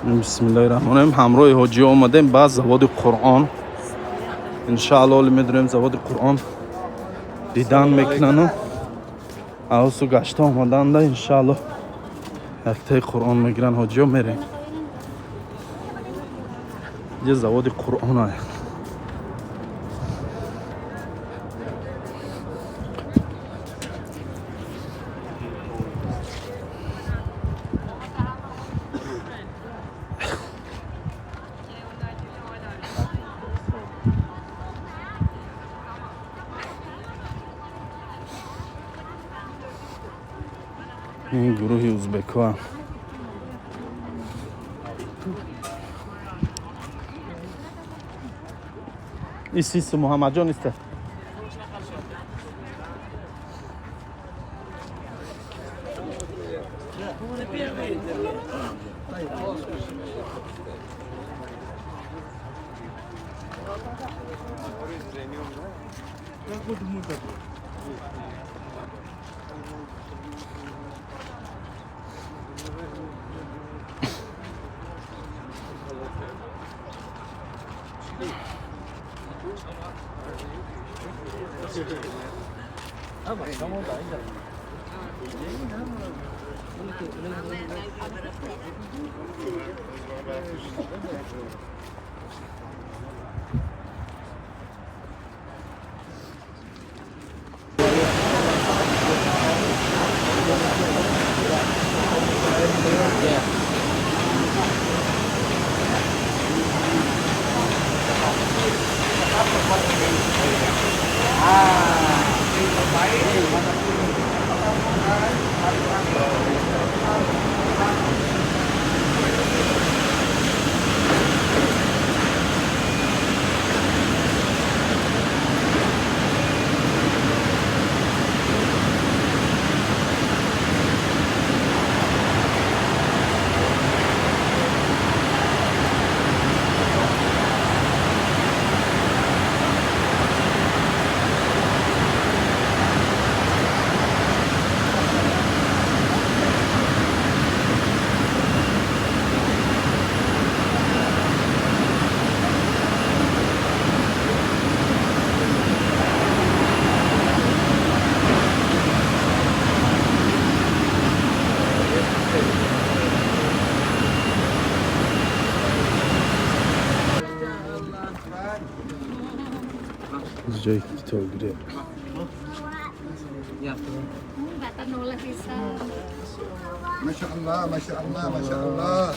Бисмиллаҳи раҳмони раҳим. Ҳамроҳи ҳоҷиё омадем ба заводи Қуръон. Иншаалло, оли медурем заводи Қуръон, дидан мекунану авсу гашта омаданда, иншаалло, яктаи Қуръон мегиран ҳоҷиё. Мерем ҷа заводи Қуръон ай. Ин гурӯҳи узбекҳоам. Исису Муҳаммадҷон иста. Ҷои китобгирӣ. Bapak nolak bisa. ما شاء الله، ما شاء الله، ما شاء الله.